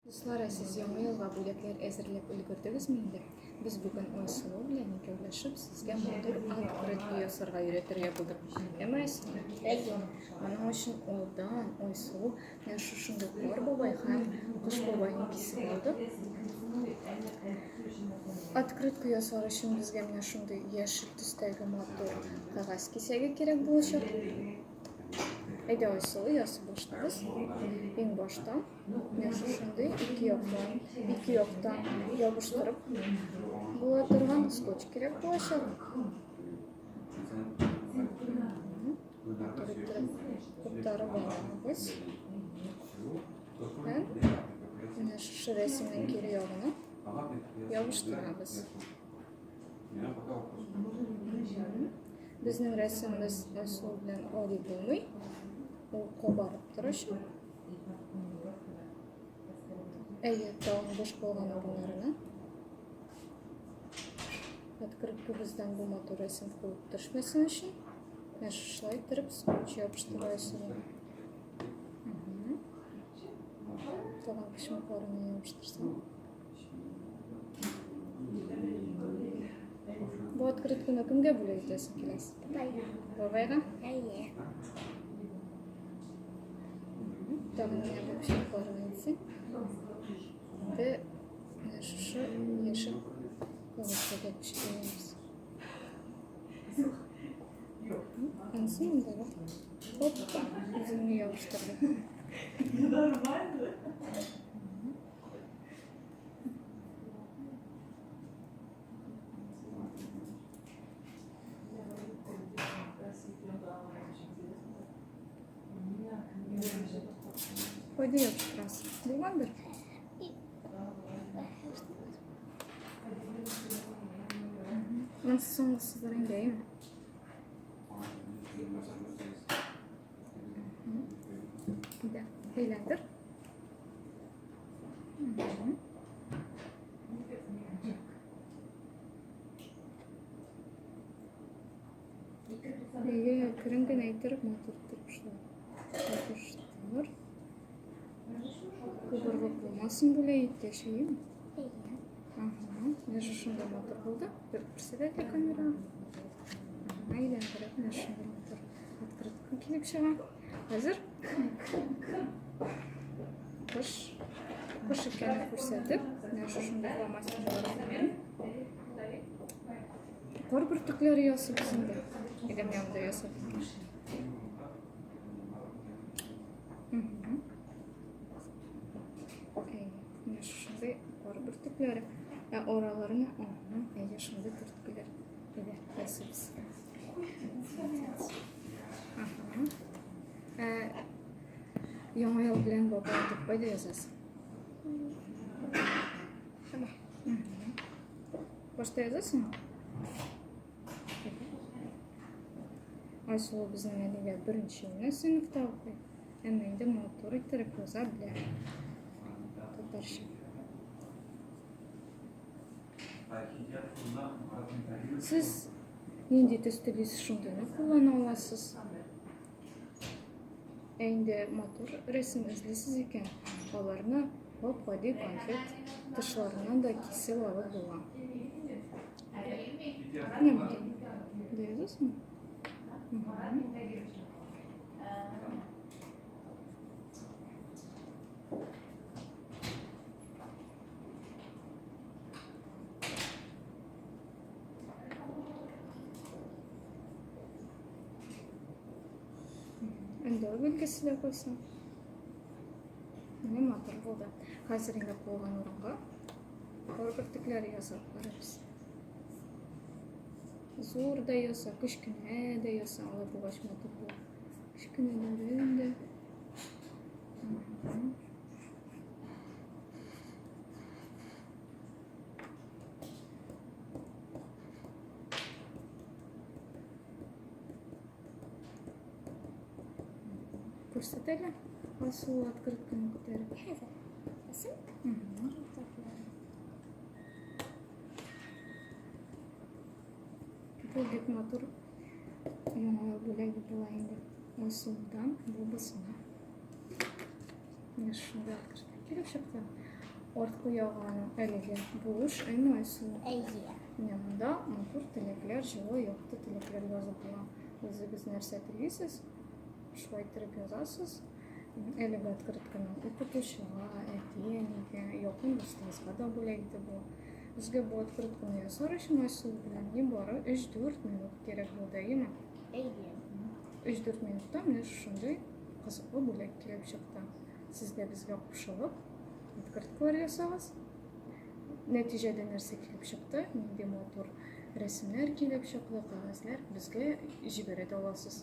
Дуслар, ә сез Яңа елга бүләкләр әзерләп өлгердегезме инде? Без бүген Айсылу белән икәүләшеп сезгә матур открытка ясарга өйрәтергә булдык. Әмма Айсылу, Әйе. Моның өчен алдан Айсылу менә шушындый кар бабай һәм кыш бабайны кисеп алды. Открытка ясар өчен безгә менә шундый яшел төстәге матур кәгазь кисәге кирәк булачак. Әйдә, Айсылу, ясый башлыйбыз. Иң башта менә шушындый ике яктан ябыштырып була торган скотч кирәк булачак. Матур иттереп куптарып алабыз. Һәм менә шушы рәсемнең кире ягына ябыштырабыз. Безнең рәсемебез Айсылу белән гади булмый. Ул кабарып торачак. Әйе, тагын буш калган урыннарына. Открыткабыздан бу матур рәсем куып төшмәсен өчен, менә шушылай иттереп скотч ябыштыра Айсылу. Тагын почмакларына ябыштырсаң. Бу открытканы кемгә бүләк итәсең киләсе? Бабайга. Бабайга? Әйе. Тагын менә бу почмакларына әйтсәң. Инде менә шушы яшел кәгазьгә күчерәбез. Анысы инде опа, үзеңне ябыштырды. Нормально. Кайда ябыштырасың? Булгандыр? Монысы соңгысыдыр инде, әйеме? Әйдә, әйләндер. Әйе, әкрен генә иттереп, матур иттереп шулай ябыштыр. Кубырлык булмасын бүләк иткәч, әйеме? Әйе. Ага, менә шушында матур булды. Бер күрсәтә камера. Әйләндереп, менә шундый матур открытка килеп чыга. Хәзер кыш икәнен күрсәтеп, менә шушындый фломастерлар белән кар бөртекләре ясыйбыз инде. Идем янында ясап. Әйе, менә шушындый кар бөртекләре. Ә араларына, ага, әйе, шундый төрткеләр. Әйдә, ясыйбыз. Ага. Ә, Яңа ел белән бабай дип кайда язасың? Башта язасыңмы? Айсылу безнең әлегә беренче генә сыйныфта укый. Әмма инде матур иттереп яза белә. Татарча. Сез нинди төс телисез, шундыйны куллана аласыз. Ә инде матур рәсем эзлисез икән, аларны гап-гади конфет тышларыннан да кисеп алып була. Менә монда. Монда язасыңмы? Өндәү билгесе дә куйсаң. Менә матур булды. Хәзер инде куелган урынга кар бөртекләре ясап карыйбыз. Зур да яса, кечкенә дә яса, алай булгач матур була. Кечкенәләрен дә. Күрсәт әле. Асыл открытканы күтәреп. Хәзер. Басым. Бу бик матур яңа ел бүләге була инде. Асылдан бабасына. Менә шундый открытка килеп чыкты. Арткы ягы аның әлеге буш, әйме, Айсылу? Әйе. Менә монда матур теләкләр, җылы, якты теләкләр язып була. Үзегез нәрсә телисез, шулай иттереп язасыз. Әлеге открытканы укытучыга, әти-әнигә, якын дустыгызга да бүләк итеп була. Безгә бу открытканы ясар өчен Айсылу белән нибары 3-4 минут кирәк булды, әйеме? Әйе. 3-4 минутта менә шушындый кызыклы бүләк килеп чыкты. Сез дә безгә кушылып, открыткалар ясагыз. Нәтиҗәдә нәрсә килеп чыкты? Нинди матур рәсемнәр килеп чыкты, кәгазьләр безгә җибәрә дә аласыз.